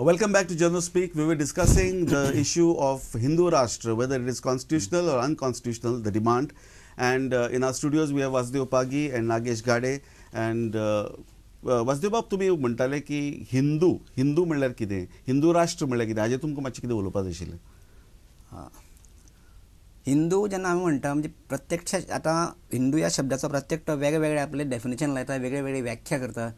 Welcome back to Journal Speak. We were discussing the issue of Hindu Rashtra, whether it is constitutional or unconstitutional, the demand. And in our studios, we have Vasdev Pagi and Nagesh Gade. And Vasdev बाब, तुमी म्हणटाले की हिंदू हिंदू म्हणल्यार कितें, हिंदू राष्ट्र म्हणल्यार कितें, हाजेर तुमकां मातशें कितें उलोवपाक जाय आशिल्लें. हिंदू जेन्ना आमी म्हणटा म्हणजे प्रत्यक्ष आतां हिंदू ह्या शब्दाचो प्रत्येक वेगळे वेगळे आपले डेफिनेशन लायता, वेगळे वेगळी व्याख्या करता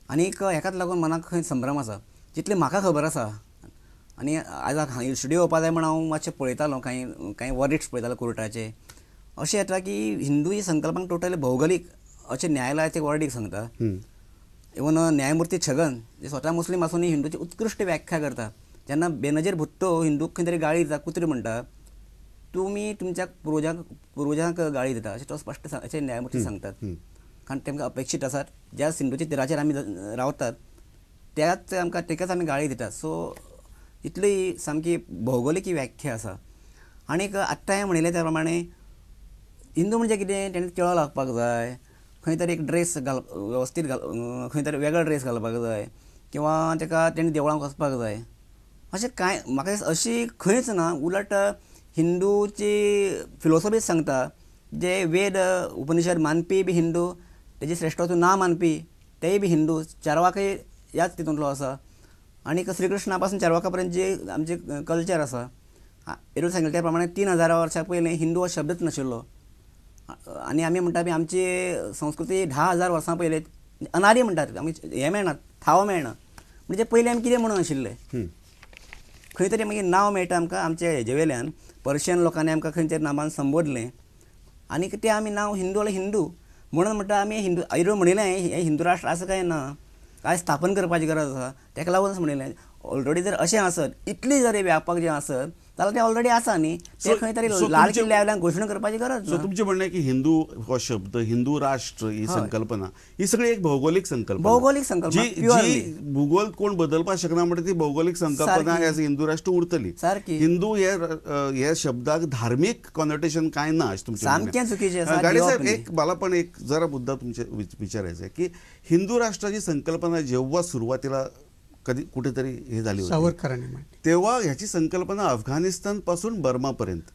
आनीक हेकाच लागून मनाक खंय संभ्रम आसा. जितलें म्हाका खबर आसा आनी आयज हांगा स्टुडियो येवपा जाय म्हण हांव मातशें पळयतालो, कांय कांय वर्डिक्ट्स पळयतालो कोर्टाचे. अशें येता की हिंदू ही संकल्पना टोटली भौगोलीक अशें न्यायालयाचे वर्डीक सांगता. इवन न्यायमूर्ती छगन जे स्वता मुस्लीम आसूनय हिंदूची उत्कृश्ट व्याख्या करता. जेन्ना बेनजीर भुट्टो हिंदूक खंय तरी गाळी दिता, कुत्री म्हणटा, तुमी तुमच्या पुर्वजांक गाळी दिता अशें तो स्पश्ट अशें न्यायमूर्ती सांगतात. कारण तांकां अपेक्षीत आसात ज्या सिंधूच्या तिराचेर आमी रावतात त्याच आमकां तेकाच आमी गाळी दितात. सो इतली सामकी भौगोलीक ही व्याख्या आसा. आनीक आत्तां हांवें म्हणिल्लें त्या प्रमाणे हिंदू म्हणजे कितें, तेणें टिळो लागपाक जाय, खंय तरी एक ड्रेस घाल वेवस्थीत घाल, खंय तरी वेगळो ड्रेस घालपाक जाय किंवा ताका तेणें देवळांक वचपाक जाय, अशें कांय म्हाका अशी खंयच ना. उलट हिंदूची फिलोसॉफी सांगता जे वेद उपनिषद मानपी बी हिंदू, तेजी श्रेश्ठत्व ना मानपी तेय बी हिंदू, चार्वाकय ह्याच तितूंतलो आसा. आनीक श्रीकृष्णा पासून चार्वाका पर्यंत जे आमचें कल्चर आसा, एदोळ सांगिल्लें त्या प्रमाणे 3000 वर्सां पयलीं हिंदू हो शब्दच नाशिल्लो आनी आमी म्हणटा बी आमची संस्कृती 10,000 वर्सां पयलीं अनादी म्हणटात आमी, हें मेळना, थाव मेळना. म्हणजे पयलीं आमी कितें म्हणून आशिल्ले, खंय तरी मागीर नांव मेळटा आमकां आमच्या हेजे वेल्यान, पर्शियन लोकांनी आमकां खंय तरी नांवान संबोधलें आनीक तें आमी नांव हिंदू जाल्यार हिंदू म्हणून म्हणटा आमी हिंदू. एदोळ म्हणिल्लें हें हिंदू राष्ट्र आसा काय ना, काय स्थापन करपाची गरज आसा, तेका लागूनच म्हणिल्लें. ऑलरेडी जर अशें आसत, इतली जर व्यापक जें आसत जाल्यार तें ऑलरेडी आसा न्ही, तें खंय तरी लाल किल्ल्या वयल्यान घोशणा करपाची गरज ना. तुमचें म्हणणें की हिंदू हो शब्द, हिंदू राष्ट्र ही संकल्पना ही सगळी एक भौगोलीक संकल्पना, भौगोलीक संकल्पना जी भूगोल कोण बदलपाक शकना म्हणटा ती भौगोलीक संकल्पना एज हिंदू राष्ट्र उरतली सारकी. हिंदू हे शब्दाक धार्मीक कॉनोटेशन कांय ना अशें तुमचें सामकें चुकीचें आसा. गाडे साहेब, एक मला पण एक जरा मुद्दा तुमचे विचारायचा आहे की हिंदू राष्ट्राची संकल्पना जेव्हा सुरुवातीला कधी कुठेतरी हे झाली होती सावरकरांनी मांडली, तेव्हा ह्याची संकल्पना अफगाणिस्तानपासून बर्मापर्यंत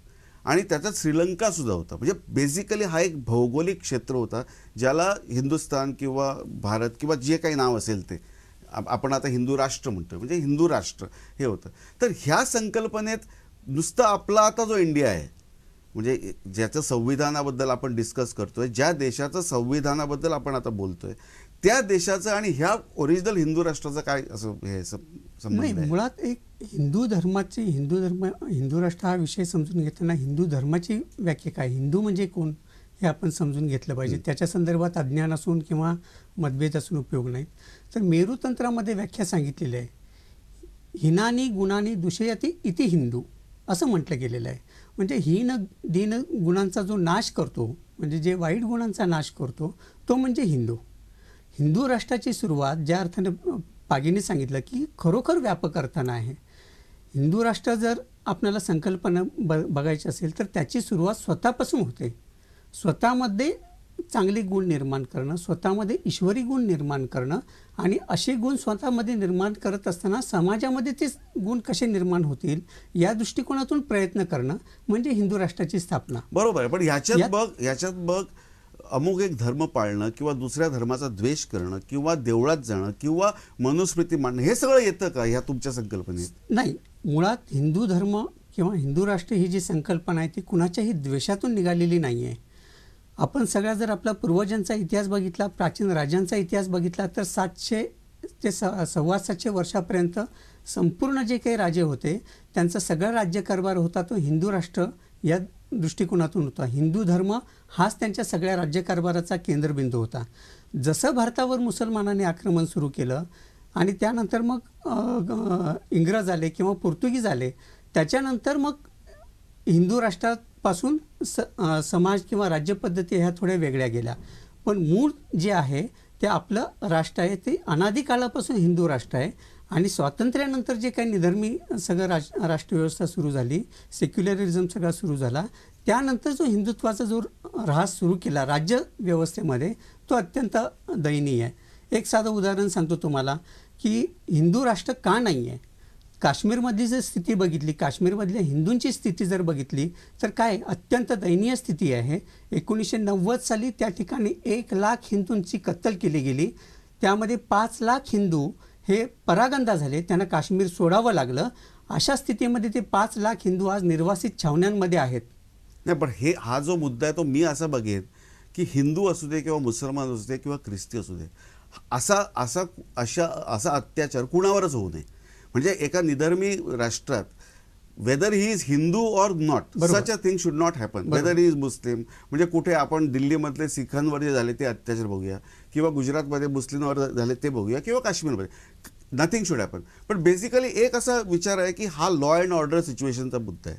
आणि त्याच्यात श्रीलंका सुद्धा होता. म्हणजे बेसिकली हा एक भौगोलिक क्षेत्र होता ज्याला हिंदुस्तान किंवा भारत किंवा जे काही नाव असेल ते आपण आता हिंदू राष्ट्र म्हणतो, म्हणजे हिंदू राष्ट्र हे होतं. तर ह्या संकल्पनेत नुसतं आपला आता जो इंडिया आहे, म्हणजे ज्याचं संविधानाबद्दल आपण डिस्कस करतोय, ज्या देशाचं संविधानाबद्दल आपण आता बोलतोय, त्या देशाचं आणि ह्या ओरिजिनल हिंदू राष्ट्राचं काय असं हे संबंध आहे? मुळात एक हिंदू धर्माची, हिंदू धर्म हिंदू राष्ट्र हा विषय समजून घेताना हिंदू धर्माची व्याख्या काय, हिंदू म्हणजे कोण हे आपण समजून घेतलं पाहिजे. त्याच्या संदर्भात अज्ञान असून किंवा मतभेद असून उपयोग नाही. तर मेरुतंत्रामध्ये व्याख्या सांगितलेली आहे, हिनानी गुणानी दुषयती इति हिंदू असं म्हटलं गेलेलं आहे. म्हणजे हीन दीन गुणांचा जो नाश करतो, म्हणजे जे वाईट गुणांचा नाश करतो तो म्हणजे हिंदू. हिंदू राष्ट्राची सुरुवात ज्या अर्थाने पागीने सांगितलं की खरोखर व्यापक अर्थानं आहे. हिंदू राष्ट्र जर आपल्याला संकल्पना बघायची असेल तर त्याची सुरुवात स्वतःपासून होते. स्वतःमध्ये चांगले गुण निर्माण करणं, स्वतःमध्ये ईश्वरी गुण निर्माण करणं आणि असे गुण स्वतःमध्ये निर्माण करत असताना समाजामध्ये ते गुण कसे निर्माण होतील या दृष्टिकोनातून प्रयत्न करणं म्हणजे हिंदू राष्ट्राची स्थापना. बरोबर आहे. पण ह्याच्यात बघ अमुक एक धर्म पाळणं किंवा दुसऱ्या धर्माचा द्वेष करणं किंवा देवळात जाणं किंवा मनुस्मृती मांडणं हे सगळं येतं का ह्या तुमच्या संकल्पनेत? नाही. मुळात हिंदू धर्म किंवा हिंदू राष्ट्र ही जी संकल्पना आहे ती कुणाच्याही द्वेषातून निघालेली नाही आहे. आपण सगळ्या जर आपला पूर्वजांचा इतिहास बघितला, प्राचीन राजांचा इतिहास बघितला तर 700 ते 725 वर्षापर्यंत संपूर्ण जे काही राजे होते त्यांचा सगळा राज्यकारभार होता तो हिंदू राष्ट्र या दृष्टिकोनातून होता. हिंदू धर्म हाच त्यांच्या सगळ्या राज्यकारभाराचा केंद्रबिंदू होता. जसं भारतावर मुसलमानांनी आक्रमण सुरू केलं आणि त्यानंतर मग इंग्रज आले किंवा पोर्तुगीज आले, त्याच्यानंतर मग हिंदू राष्ट्रापासून समाज किंवा राज्यपद्धती ह्या थोड्या वेगळ्या गेल्या. पण मूळ जे आहे ते आपलं राष्ट्र आहे, ते अनादिकालापासून हिंदू राष्ट्र आहे. आणि स्वातंत्र्यानंतर जे काही निधर्मी सगळं राष्ट्रव्यवस्था सुरू झाली, सेक्युलरिझम सगळा सुरू झाला, त्यानंतर जो हिंदुत्वाचा जो ऱ्हास सुरू केला राज्यव्यवस्थेमध्ये तो अत्यंत दयनीय आहे. एक साधं उदाहरण सांगतो तुम्हाला की हिंदू राष्ट्र का नाही आहे. काश्मीरमधली जर स्थिती बघितली, काश्मीरमधल्या हिंदूंची स्थिती जर बघितली तर काय अत्यंत दयनीय स्थिती आहे. 1990 साली त्या ठिकाणी 1 लाख हिंदूंची कत्तल केली गेली. त्यामध्ये 5 लाख हिंदू हे परागंदा झाले, त्यांना काश्मीर सोडावं लागलं. अशा स्थितीमध्ये ते 5 लाख हिंदू आज निर्वासित छावण्यांमध्ये आहेत. नाही, पण हे हा जो मुद्दा आहे तो मी असा बघेन की हिंदू असू दे किंवा मुसलमान असू दे किंवा ख्रिस्ती असू दे, असा असा अशा असा अत्याचार कुणावरच होऊ नये. म्हणजे एका निधर्मी राष्ट्रात whether he is Hindu or not, such a thing should not happen. Whether he is Muslim, म्हणजे कुठे आपण दिल्लीमधले सिखांवर जे झाले ते अत्याचार बघूया किंवा गुजरातमध्ये मुस्लिमवर झाले ते बघूया किंवा काश्मीरमध्ये, नथिंग should happen. पण बेसिकली एक असा विचार आहे की हा लॉ अँड ऑर्डर सिच्युएशनचा मुद्दा आहे.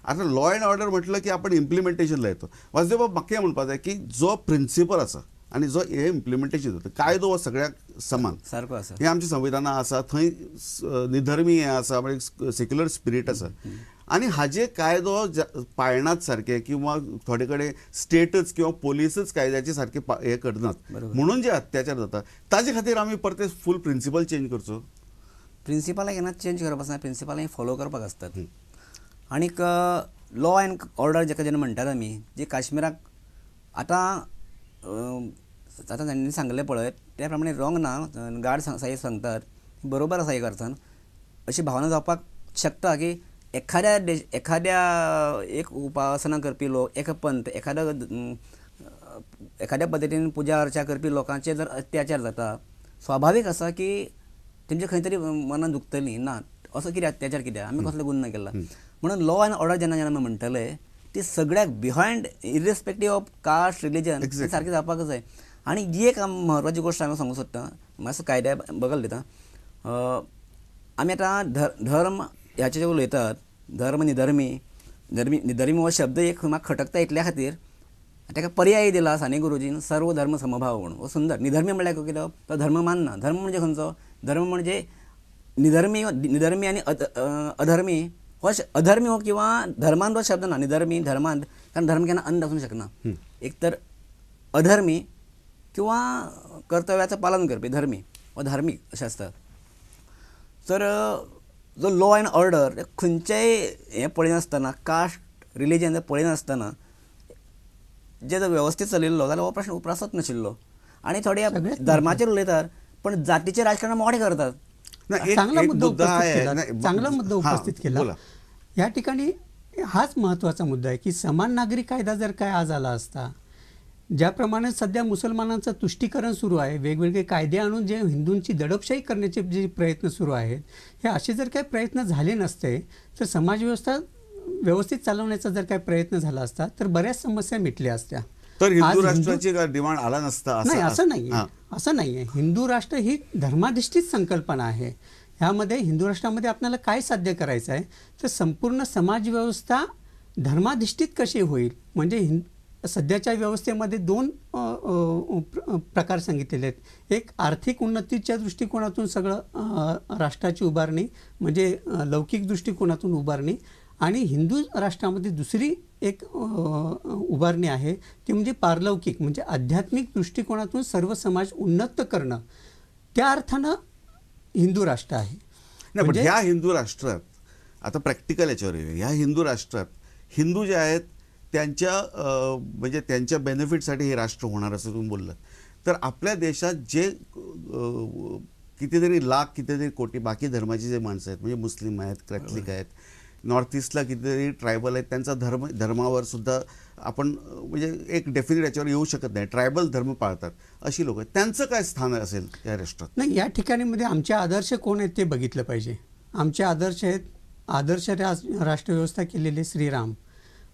आता लॉ अँड ऑर्डर म्हटलं की आपण इम्प्लिमेंटेशनला येतो. वासुदेव बाब म्हाका म्हणपाक जाय की जो प्रिन्सिपल आसा आनी जो हे इम्प्लिमेंटेशन जाता, कायदो हो सगळ्याक समान सारको आसा. हे आमच्या संविधानां आसा, थंय निधर्मी हें आसा, म्हणजे सेक्युलर स्पिरीट आसा. आनी हाजे कायदो पाळनात सारके किंवा थोडे कडेन स्टेटच किंवा पोलिसच कायद्याचे सारके हे करनात, म्हणून जे अत्याचार जाता ताजे खातीर आमी परते फूल प्रिन्सिपल चेंज करचो. प्रिन्सिपलाक केन्ना चेंज करप आसना, प्रिन्सिपलाक फॉलो करपाक आसतात. आनीक लॉ अँड ऑर्डर जेका जेन्ना म्हणटात आमी, जे काश्मीराक आतां आतां तांणी सांगलें पळय त्या प्रमाणे रॉंग ना, गार्ड साहेब सांगतात बरोबर आसा एक अर्थान. अशी भावना जावपाक शकता की एखाद्या देश एखाद्या एक उपासना करपी लोक, एक पंथ, एखाद्या एखाद्या पद्दतीन पुजा अर्चा करपी लोकांचेर जर अत्याचार जाता, स्वाभावीक आसा की तेंचे खंय तरी मनान दुखतली ना असो कितें अत्याचार कित्याक, आमी कसलो गुन्हा केला म्हणून. लॉ अँड ऑर्डर जेन्ना जेन्ना आमी म्हणटले ती सगळ्याक behind irrespective of caste religion सारकें जावपाक जाय. आनी ही एक म्हत्वाची गोश्ट हांव सांगूंक सोदतां, मातसो कायद्या बगल दिता. आमी आतां धर्म ह्याचे जे उलयतात, धर्म निधर्मी, धर्मी निधर्मी हो शब्द एक म्हाका खटकता इतल्या खातीर ताका पर्याय दिला साने गुरुजीन, सर्व धर्म समभाव म्हणून. हो सुंदर. निधर्मी म्हणल्यार कितें, तो धर्म मानना. धर्म म्हणजे खंयचो, धर्म म्हणजे निधर्मी, निधर्मी आनी अधर्मी हो अधर्मी हो किंवा धर्मांत हो शब्द ना, निधर्मी धर्मांत, कारण धर्म केन्ना अंध आसूंक शकना. एक तर अधर्मी किंवा कर्तव्याचं पालन करपी धर्मी वा धार्मीक अशें आसता. तर जो लॉ अँड ऑर्डर खंयचेय हें पळयनासतना, कास्ट रिलीजन पळयनासतना जे जर वेवस्थीत चलिल्लो जाल्यार हो प्रश्न उप्रासत नाशिल्लो. आनी थोडे धर्माचेर उलयतात पण जातीचें राजकारण मोठें करतात. चांगला मुद्दा उपस्थित केला, चांगला मुद्दा उपस्थित केला. या ठिकाणी हाच महत्त्वाचा मुद्दा आहे की समान नागरी कायदा जर काय आज आला असता, ज्याप्रमाणे सध्या मुसलमानांचं तुष्टीकरण सुरू आहे, वेगवेगळे कायदे आणून जे हिंदूंची दडपशाही करण्याचे जे प्रयत्न सुरू आहेत, हे असे जर काही प्रयत्न झाले नसते तर समाजव्यवस्था व्यवस्थित चालवण्याचा जर काही प्रयत्न झाला असता तर बऱ्याच समस्या मिटल्या असत्या. तर हिंदू राष्ट्राची डिमांड आला नसता. नाही, असं नाही, असं नाही आहे. हिंदू राष्ट्र ही धर्माधिष्ठित संकल्पना आहे. ह्यामध्ये हिंदू राष्ट्रामध्ये आपल्याला काय साध्य करायचं आहे तर संपूर्ण समाजव्यवस्था धर्माधिष्ठित कशी होईल, म्हणजे सध्याच्या व्यवस्थेमध्ये दोन प्रकार सांगितलेले आहेत. एक आर्थिक उन्नतीच्या दृष्टिकोनातून सगळं राष्ट्राची उभारणी, म्हणजे लौकिक दृष्टिकोनातून उभारणी, आणि हिंदू राष्ट्रामध्ये दुसरी एक उभारणी आहे ती म्हणजे पारलौकिक, म्हणजे आध्यात्मिक दृष्टिकोनातून सर्व समाज उन्नत करणं, त्या अर्थानं हिंदू राष्ट्र आहे. नाही, पण ह्या हिंदू राष्ट्रात आता प्रॅक्टिकल याच्यावर येऊया. ह्या हिंदू राष्ट्रात हिंदू जे आहेत त्यांच्या म्हणजे त्यांच्या बेनिफिटसाठी हे राष्ट्र होणार असं तुम्ही बोललात, तर आपल्या देशात जे कितीतरी लाख कितीतरी कोटी बाकी धर्माची जे माणसं आहेत, म्हणजे मुस्लिम आहेत, कॅथलिक आहेत, नॉर्थ ईस्टला कितीतरी ट्रायबल आहेत, त्यांचा धर्म धर्मावर सुद्धा आपण म्हणजे एक डेफिनेट याच्यावर येऊ शकत नाही, ट्रायबल धर्म पाळतात अशी लोक आहेत, त्यांचं काय स्थान असेल या राष्ट्रात? नाही, या ठिकाणी मध्ये आमचे आदर्श कोण आहेत ते बघितलं पाहिजे. आमचे आदर्श आहेत, आदर्श राष्ट्रव्यवस्था केलेले श्रीराम.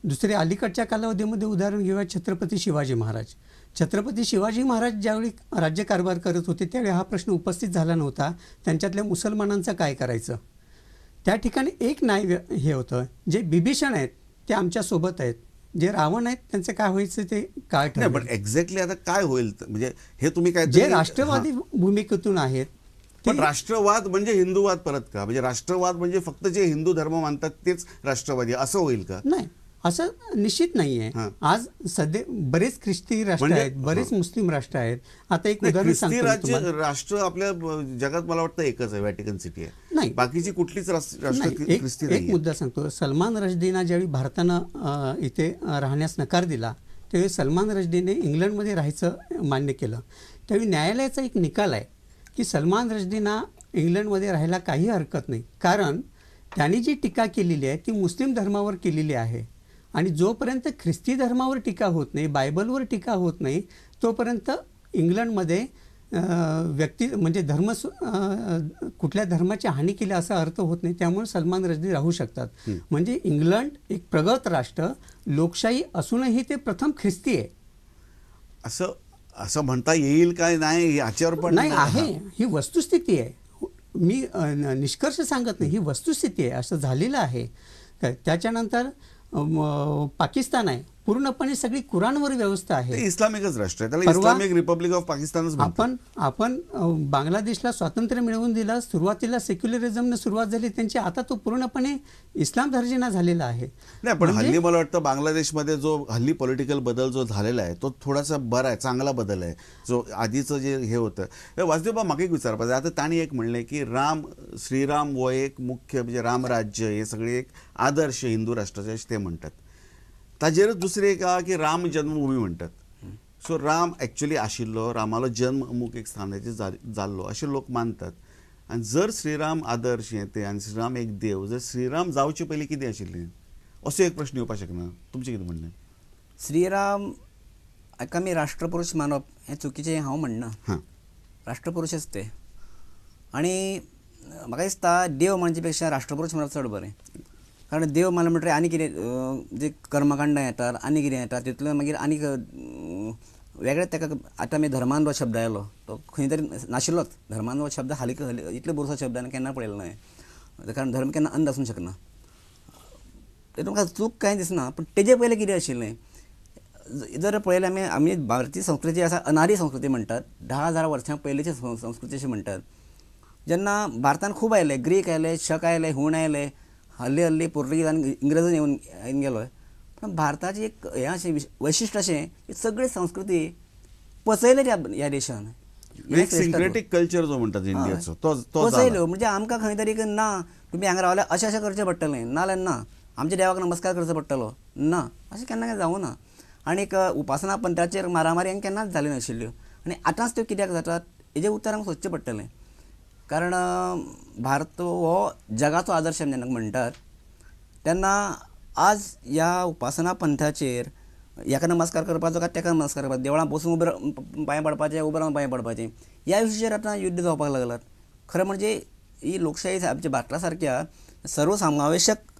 दुसरे अलीकडच्या कालावधीमध्ये उदाहरण घेऊया छत्रपती शिवाजी महाराज. छत्रपती शिवाजी महाराज ज्यावेळी राज्यकारभार करत होते त्यावेळी हा प्रश्न उपस्थित झाला नव्हता, त्यांच्यातल्या मुसलमानांचं काय करायचं. त्या ठिकाणी एक नाही हे होतं, जे बिभीषण आहेत ते आमच्यासोबत आहेत, जे रावण आहेत त्यांचं काय व्हायचं ते काय नाही. पण एक्झॅक्टली आता काय होईल म्हणजे हे तुम्ही काय जे राष्ट्रवादी भूमिकेतून आहेत, पण राष्ट्रवाद म्हणजे हिंदूवाद परत का? म्हणजे राष्ट्रवाद म्हणजे फक्त जे हिंदू धर्म मानतात तेच राष्ट्रवादी असं होईल का? नाही, असं निश्चित नाही आहे. आज सध्या बरेच ख्रिस्ती राष्ट्र आहेत, बरेच मुस्लिम राष्ट्र आहेत. आता एक उदाहरण सांगतो, राष्ट्र आपल्या जगात मला वाटतं एकच आहे, व्हॅटिकन सिटी आहे, नाही बाकीची कुठलीच राष्ट्र ख्रिस्ती नाही. एक मुद्दा सांगतो, सलमान रश्दीना ज्यावेळी भारतानं इथे राहण्यास नकार दिला त्यावेळी सलमान रश्दीने इंग्लंडमध्ये राहायचं मान्य केलं. त्यावेळी न्यायालयाचा एक निकाल आहे की सलमान रश्दीना इंग्लंडमध्ये राहायला काही हरकत नाही, कारण त्यांनी जी टीका केलेली आहे ती मुस्लिम धर्मावर केलेली आहे आणि जोपर्यंत ख्रिस्ती धर्मावर टीका होत नाही, बायबलवर टीका होत नाही, तोपर्यंत इंग्लंडमध्ये व्यक्ती म्हणजे धर्म कुठल्या धर्माची हानी केली असा अर्थ होत नाही. त्यामुळे सलमान रश्दी राहू शकतात. म्हणजे इंग्लंड एक प्रगत राष्ट्र, लोकशाही असूनही ते प्रथम ख्रिस्ती आहे असं असं म्हणता येईल काय नाही याच्यावर पण नाही आहे. ही वस्तुस्थिती आहे, मी निष्कर्ष सांगत नाही, ही वस्तुस्थिती आहे, असं झालेलं आहे. त्याच्यानंतर पाकिस्तान आहे, पूर्णपणे सगळी कुराणवर व्यवस्था आहे, इस्लामिकच राष्ट्र आहे, त्याला इस्लामिक रिपब्लिक ऑफ पाकिस्तानच. आपण आपण बांगलादेशला स्वातंत्र्य मिळवून दिलं, सुरुवातीला सेक्युलरिझमने सुरुवात झाली त्यांची, आता तो पूर्णपणे इस्लाम धर्जीना झालेला आहे. नाही पण हल्ली मला वाटतं बांगलादेशमध्ये जो हल्ली पॉलिटिकल बदल जो झालेला आहे तो थोडासा बरा आहे, चांगला बदल आहे. जो आधीचं जे हे होतं. वासुदेवबा म्हाका एक विचारपाक, आता तांणी एक म्हणलें की राम, श्रीराम हो एक मुख्य म्हणजे रामराज्य हे सगळे एक आदर्श हिंदू राष्ट्राचे अशें ते म्हणटात. ताजेरच दुसरें एक आहा की राम जन्मभूमी म्हणटात. सो राम एक्चुअली आशिल्लो, रामालो जन्म अमूक एक स्थानाचेर जाल्लो अशें लोक मानतात. आनी जर श्रीराम आदर्श हें तें आनी श्रीराम एक देव, जर श्रीराम जावचे पयलीं कितें आशिल्लें असो एक प्रश्न येवपाक शकना. तुमचें कितें म्हणणें? श्रीराम हाका आमी राष्ट्रपुरूष मानप हें चुकीचें हांव म्हणना. राष्ट्रपुरुशच ते, आनी म्हाका दिसता देव मानचे पेक्षा राष्ट्रपुरूष म्हणप चड बरें. कारण देव मानलो म्हणटकीर आनी कितें जे कर्मकांडां येतात आनी कितें येता तितूंतल्यान मागीर आनीक वेगळें ताका. आतां आमी धर्मान हो शब्द आयलो तो खंय तरी नाशिल्लोच. धर्मान हो शब्द हालीं इतलो बरोसो शब्द हांवें केन्ना पळयलो ना, कारण धर्म केन्ना अंध आसूंक शकना. तितून म्हाका चूक कांय दिसना. पूण तेजे पयलें कितें आशिल्लें जर पळयलें आमी, आमी भारतीय संस्कृती आसा अनादी संस्कृती म्हणटात, 10,000 वर्सां पयलींची संस्कृती अशें म्हणटात. जेन्ना भारतान खूब आयले, ग्रीक आयले, शक आयले, हूण आयले, हल्ली हल्ली पोर्तुगीज आनी इंग्रजान येवन गेलो. पूण भारताचें एक हें अशें वैशिश्ट अशें की सगळी संस्कृती पचयले ह्या देशान. सिंक्रेटिक कल्चर जो म्हणटात इंडियाचो तो पचयलो. म्हणजे आमकां खंय तरी ना तुमी हांगा रावल्यार अशें अशें करचें पडटलें, ना जाल्यार ना आमच्या देवाक नमस्कार करचो पडटलो ना, अशें केन्ना काय जावूं ना. आनीक उपासना पंथाचेर मारामारी हांगा केन्नाच जाल्यो नाशिल्ल्यो आनी आतांच त्यो कित्याक जातात हेजें उत्तर आमकां सोदचें पडटलें. कारण भारत हो जगाचो आदर्श जेन्ना म्हणटात तेन्ना आज ह्या उपासना पंथाचेर हेका नमस्कार करपाचो काय तेका नमस्कार करपाचो, देवळां बसून उबे पांय पडपाचें, उबे रावन पांय पडपाचें, ह्या विशयाचेर आतां युद्ध जावपाक लागलात. खरें म्हणजे ही लोकशाही आमच्या भारता सारक्या सर्वसमावेशक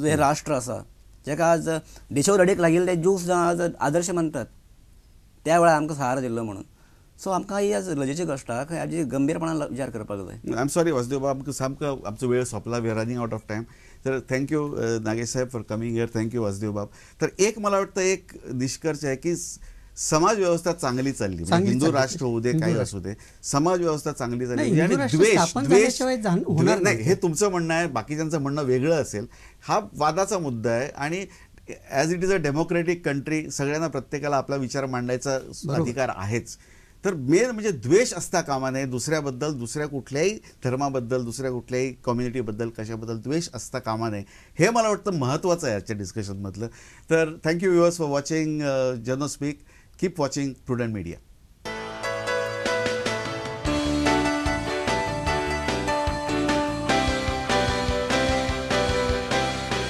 जें राष्ट्र आसा जाका आज देशोधडीक लागिल्ले ज्यू सुद्दां आज आदर्श मानतात, त्या वेळार आमकां सहारो दिल्लो म्हणून. सो आमकां ही आज लजेची गोश्ट आहा, हाजी गंभीरपणान विचार करपाक जाय. I am sorry Vasudev, आमकां सामको आमचो वेळ सोंपला, we are running out of time. तर thank you Nagesh Saheb for coming here, thank you Vasudev बाब. तर एक मला वाटतं एक निष्कर्ष आहे की समाज व्यवस्था चांगली चालली, हिंदू राष्ट्र होऊ दे काही असू दे, समाज व्यवस्था चांगली चालली आणि द्वेष द्वेष नाही हे तुमचं म्हणणं आहे, बाकीच्यांचं म्हणणं वेगळं असेल, हा वादाचा मुद्दा आहे. आणि as it is a democratic country सगळ्यांना प्रत्येकाला आपला विचार मांडायचा अधिकार आहेच. तर मेन म्हणजे द्वेष असता कामा नये दुसऱ्याबद्दल, दुसऱ्या कुठल्याही धर्माबद्दल, दुसऱ्या कुठल्याही कम्युनिटीबद्दल, कशाबद्दल द्वेष असता कामा नये, हे मला वाटतं महत्त्वाचं आहे आजच्या डिस्कशनमधलं. तर thank you viewers for watching Janospeak. Keep watching Prudent Media.